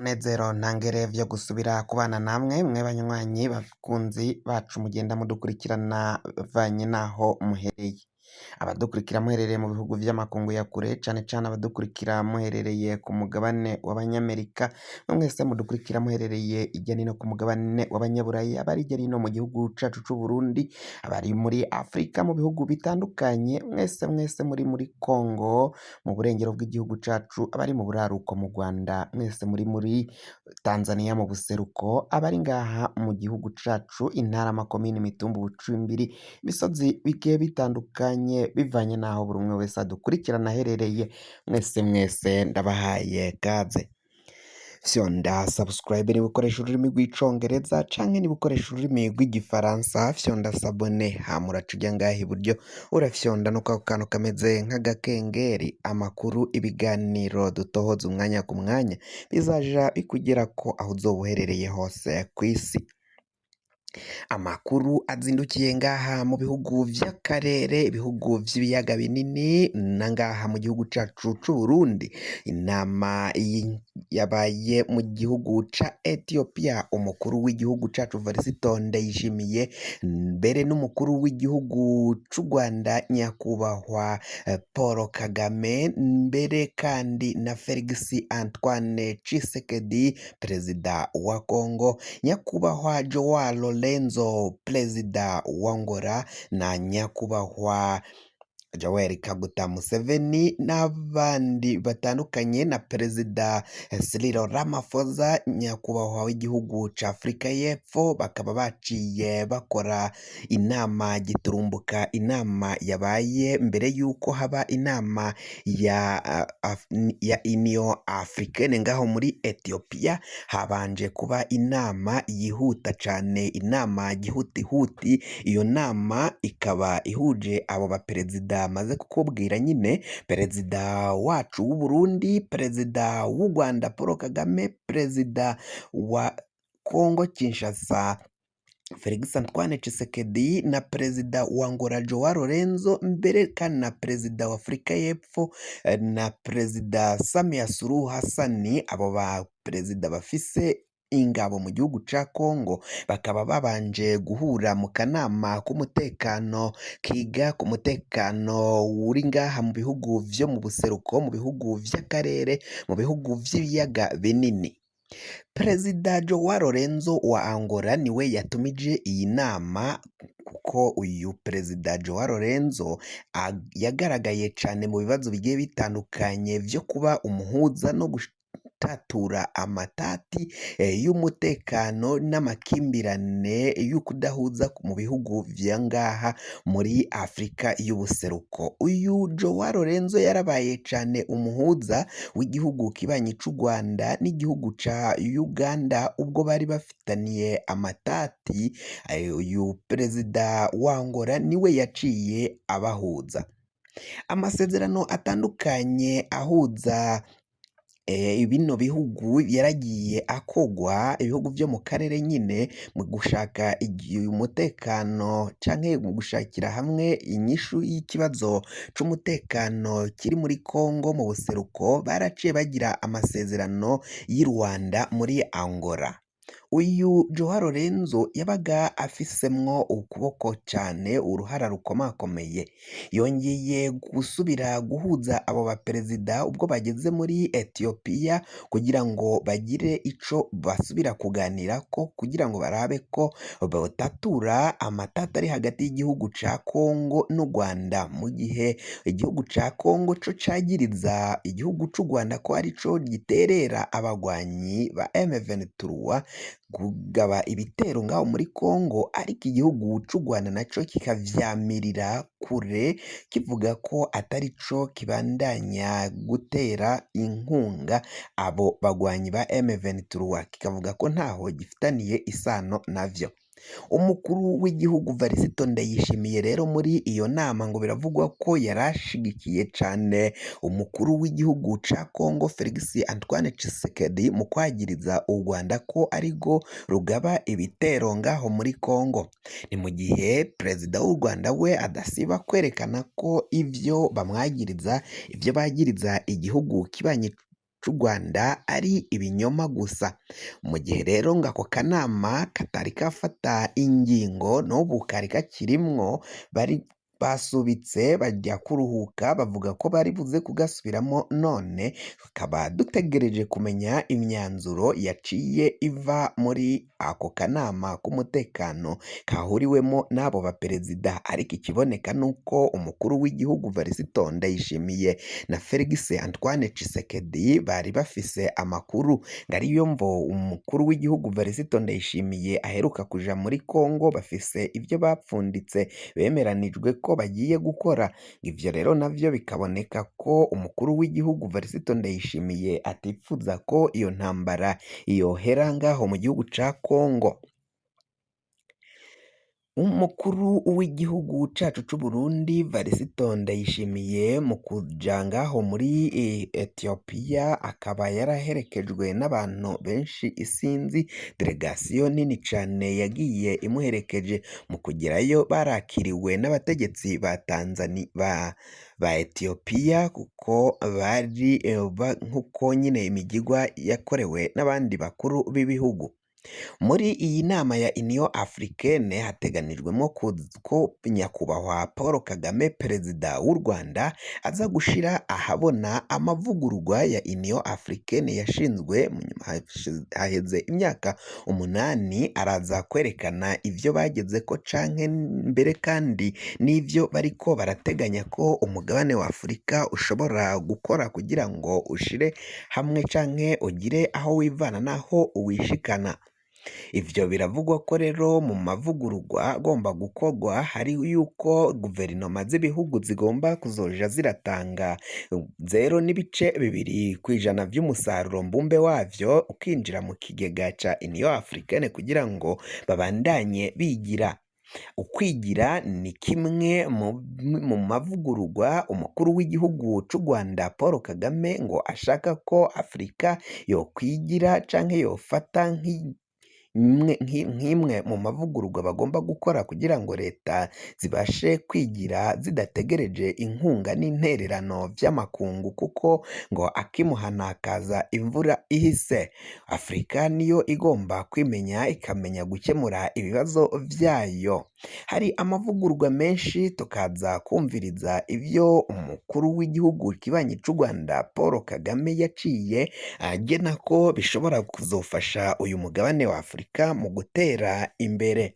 Munezero ntangere vyo gusubira kubana namwe mwe banywanyi bakunzi bacu mugenda mudukurikirana bivanye naho muhereye, abadukurikira muherereye mu bihugu vy'amakungu ya kure cane cane abadukurikira muherereye ku mugabane w'abanyamerika, mwese mudukurikira muherereye irya nino ku mugabane w'abanyaburaya, abari hirya nino mu gihugu cacu c'Uburundi, abari muri Afrika mu bihugu bitandukanye, mwese mwese muri muri Congo mu burengero bw'igihugu cacu, abari mu buraruko mu Rwanda, mwese muri muri Tanzania mu buseruko, abari ngaha mu gihugu cacu, intara, amakomine, imitumba, ubucimbiri, imisozi bigiye bitandukanye bivanye n'aho buri umwe wese adukurikirana aherereye, mwese mwese ndabahaye kaze. Fyonda subscribe niba ukoresha ururimi rw'icongereza canke niba ukoresha ururimi rw'igifaransa, fyonda s'abonner, hama uraca uja ngaha iburyo urafyonda no kwako kantu kameze nk'agakengeri, amakuru, ibiganiro dutohoza umwanya ku mwanya bizaja bikugerako aho uzoba uherereye hose kw'isi. Amakuru azindukiye ngaha mu bihugu vy'akarere, ibihugu vy'ibiyaga binini na ngaha mu gihugu cacu c'Uburundi, inama yabaye mu gihugu ca Ethiopia, umukuru w'igihugu cacu Varisito Ndayishimiye mbere n'umukuru w'igihugu c'u Rwanda nyakubahwa Paul Kagame, mbere kandi na Felix Antoine Tshisekedi perezida wa Congo, nyakubahwa Joao Lorenzo perezida wa Angola na nyakubahwa Yoweri Kaguta Museveni n'abandi batandukanye na perezida Cyril Ramaphosa nyakubahwa w'igihugu ca Afrika y'Epfo, bakaba baciye bakora inama giturumbuka, inama yabaye mbere yuko haba inama ya Union Africaine ngaho muri Ethiopia, habanje kuba inama yihuta cane, inama gihutihuti, iyo nama ikaba ihuje abo baperezida maze kukubwira nyine, perezida wacu w'Uburundi, perezida w'u Rwanda Paul Kagame, perezida wa Congo Kinshasa Felix Antoine Tshisekedi na perezida wa Angola Joao Lorenzo, mbere kandi na perezida wa Afurika y'Epfo na perezida Samia Suluhu Hassan, abo ba perezida bafise ingabo mu gihugu ca Congo, bakaba babanje guhura mu kanama k'umutekano kiga ku mutekano uri ngaha mu bihugu vyo mu buseruko, mu bihugu vy'akarere, mu bihugu vy'ibiyaga binini. Perezida Joao Lorenzo wa Angola niwe yatumije iyi nama, kuko uyu perezida Joao Lorenzo yagaragaye cane mu bibazo bigiye bitandukanye vyo kuba umuhuza no gutatura amatati y'umutekano n'amakimbirane y'ukudahuza mu bihugu vya ngaha muri Afrika y'ubuseruko. Uyu Joao Lorenzo yarabaye cane umuhuza w'igihugu kibanyi c'u Rwanda n'igihugu ca Uganda ubwo bari bafitaniye amatati, uyu perezida wa Angola niwe yaciye abahuza. Amasezerano atandukanye ahuza bino bihugu yaragiye akogwa, ibihugu vyo mu karere nyine, mu gushaka umutekano canke mu gushakira hamwe inyishu y'ikibazo c'umutekano kiri muri Congo mu buseruko, baraciye bagira amasezerano y'i Rwanda muri Angola. Uyu Joao Lorenzo yabaga afisemwo ukuboko cane, uruhara rukomakomeye, yongeye gusubira guhuza abo baperezida ubwo bageze muri Ethiopia kugira ngo bagire ico basubira kuganirako, kugira ngo barabe ko botatura amatati ari hagati y'igihugu ca Congo n'u Rwanda, mu gihe igihugu ca Congo co cagiriza igihugu c'u Rwanda ko arico giterera abagwanyi ba M23 kugaba ibitero ngaho muri Congo, ariko igihugu c'u Rwanda naco kikavyamirira kure kivuga ko atari co kibandanya gutera inkunga abo bagwanyi ba M23, kikavuga ko ntaho gifitaniye isano navyo. Umukuru w'igihugu Varisito Ndayishimiye rero muri iyo nama ngo biravugwa ko yarashigikiye cane umukuru w'igihugu ca Congo Felix Antoine Tshisekedi mu kwagiriza u Rwanda ko arirwo rugaba ibitero ngaho muri Congo. Ni mu gihe perezida w'u Rwanda we adasiba kwerekana ko ivyo bamwagiriza, ivyo bagiriza igihugu kibanyi c'u c'u Rwanda ari ibinyoma gusa. Mu gihe rero ngo ako kanama katari kafata ingingo n'ubu kari kakirimwo, bari basubitse bajya kuruhuka bavuga ko bari buze kugasubiramo, none tukaba dutegereje kumenya imyanzuro yaciye iva muri ako kanama k'umutekano kahuriwemo n'abo baperezida. Ariko ikiboneka nuko umukuru w'igihugu Varisito Ndayishimiye na Felix Antoine Tshisekedi bari bafise amakuru, ngo ariyo mvo umukuru w'igihugu Varisito Ndayishimiye aheruka kuja muri Kongo, bafise ibyo bapfunditse bemeranijwe ko bagiye gukora. Ivyo rero navyo bikaboneka ko umukuru w'igihugu Varisito Ndayishimiye atifuza ko iyo ntambara yohera ngaho mu gihugu ca Kongo. Umukuru w'igihugu cacu c'Uburundi Varisito Ndayishimiye mu kuja ngaho muri Ethiopia akaba yaraherekejwe n'abantu benshi isinzi, delegasiyo nini cane yagiye imuherekeje. Mu kugerayo barakiriwe n'abategetsi ba Tanzania ba Ethiopia, kuko bari nkuko nyine imigigwa yakorewe n'abandi bakuru b'ibihugu. Muri iyi nama ya Union Africaine hateganijwemo ko nyakubahwa Paul Kagame perezida w'u Rwanda aza gushira ahabona amavugururwa ya Union Africaine yashinzwe haheze imyaka 8, araza kwerekana ivyo bagezeko canke mbere kandi n'ivyo bariko barateganya ko umugabane wa Afurika ushobora gukora kugira ngo ushire hamwe canke ugire aho wivana n'aho wishikana. Ivyo biravugwa ko rero mu mavugururwa agomba gukorwa hari yuko guverinoma z'ibihugu zigomba kuzoja ziratanga 0.2% vy'umusaruro mbumbe wavyo ukinjira mu kigega ca Union Africaine kugira ngo babandanye bigira. Ukwigira ni kimwe mu mavugururwa umukuru w'igihugu c'u Rwanda Paul Kagame ngo ashaka ko Afurika yokwigira canke yofata nk'imwe mu mavugururwa bagomba gukora kugira ngo leta zibashe kwigira zidategereje inkunga n'intererano vy'amakungu, kuko ngo akimuhana kaza imvura ihise. Afurika niyo igomba kwimenya ikamenya gukemura ibibazo vyayo. Hari amavugururwa menshi, tukaza kumviriza ivyo umukuru w'igihugu kibanyi c'u Rwanda Paul Kagame yaciye agena ko bishobora kuzofasha uyu mugabane wa Afurika mu gutera imbere.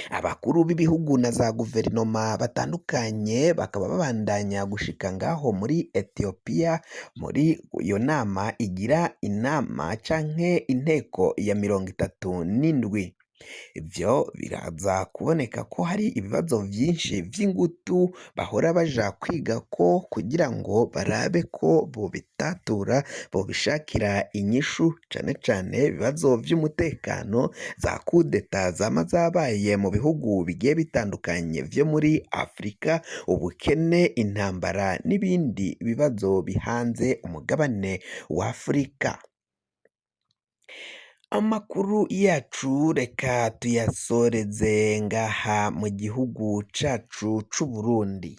Abakuru b'ibihugu na za guverinoma batandukanye bakaba babandanya gushika ngaho muri Ethiopia muri iyo nama igira inama canke inteko ya 37. Ivyo biraza kuboneka ko hari ibibazo vyinshi vy'ingutu bahora baja kwiga ko kugira ngo barabe ko bobitatura, bobishakira inyishu, cane cane ibibazo vy'umutekano, za kudeta zama zabaye mu bihugu bigiye bitandukanye vyo muri Afurika, ubukene, intambara n'ibindi bibazo bihanze umugabane wa Afurika. Amakuru yacu reka tuyasoreze ngaha mu gihugu cacu c'Uburundi.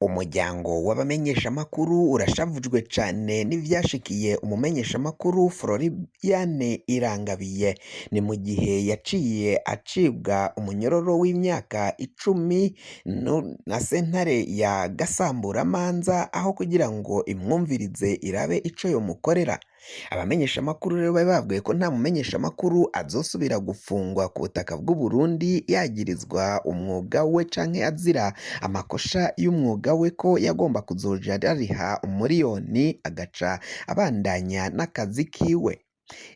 Umuryango w'abamenyeshamakuru urashavujwe cane n'ivyashikiye umumenyeshamakuru Floriane Irangabiye. Ni mu gihe yaciye acibwa umunyororo w'imyaka 10 na sentare ya Gasamburamanza, aho kugira ngo imwumvirize irabe ico yomukorera. Abamenyeshamakuru rero bari babwiye ko nta mumenyeshamakuru azosubira gufungwa ku butaka bw'Uburundi yagirizwa umwuga we canke azira amakosha y'umwuga we, ko yagomba kuzoja arariha 1 miliyoni agaca abandanya n'akazi kiwe.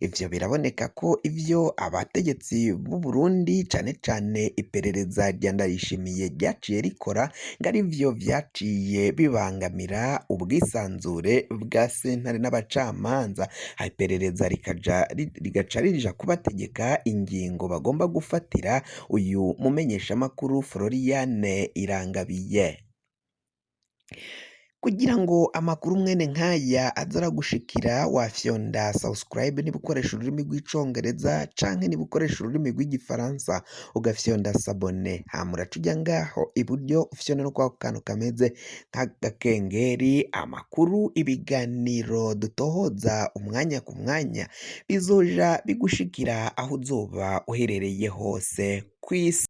Ivyo biraboneka ko ivyo abategetsi b'u Burundi cane cane iperereza rya Ndayishimiye ryaciye rikora ngo arivyo vyaciye bibangamira ubwisanzure bwa sentare n'abacamanza. Iperereza rigaca rija kubategeka ingingo bagomba gufatira uyu mumenyeshamakuru Floriane Irangabiye. Kugira ngo amakuru mwene nkaya aze aragushikira, wafyonda subscribe niba ukoresha ururimi rw'icongereza, canke niba ukoresha ururimi rw'igifaransa ugafyonda s'abonner. Hama uraca uja ngaho iburyo, ufyonde no kwako kantu kameze nk'agakengeri. Amakuru, ibiganiro dutohoza umwanya ku mwanya bizoja bigushikira aho uzoba uherereye hose kw'isi.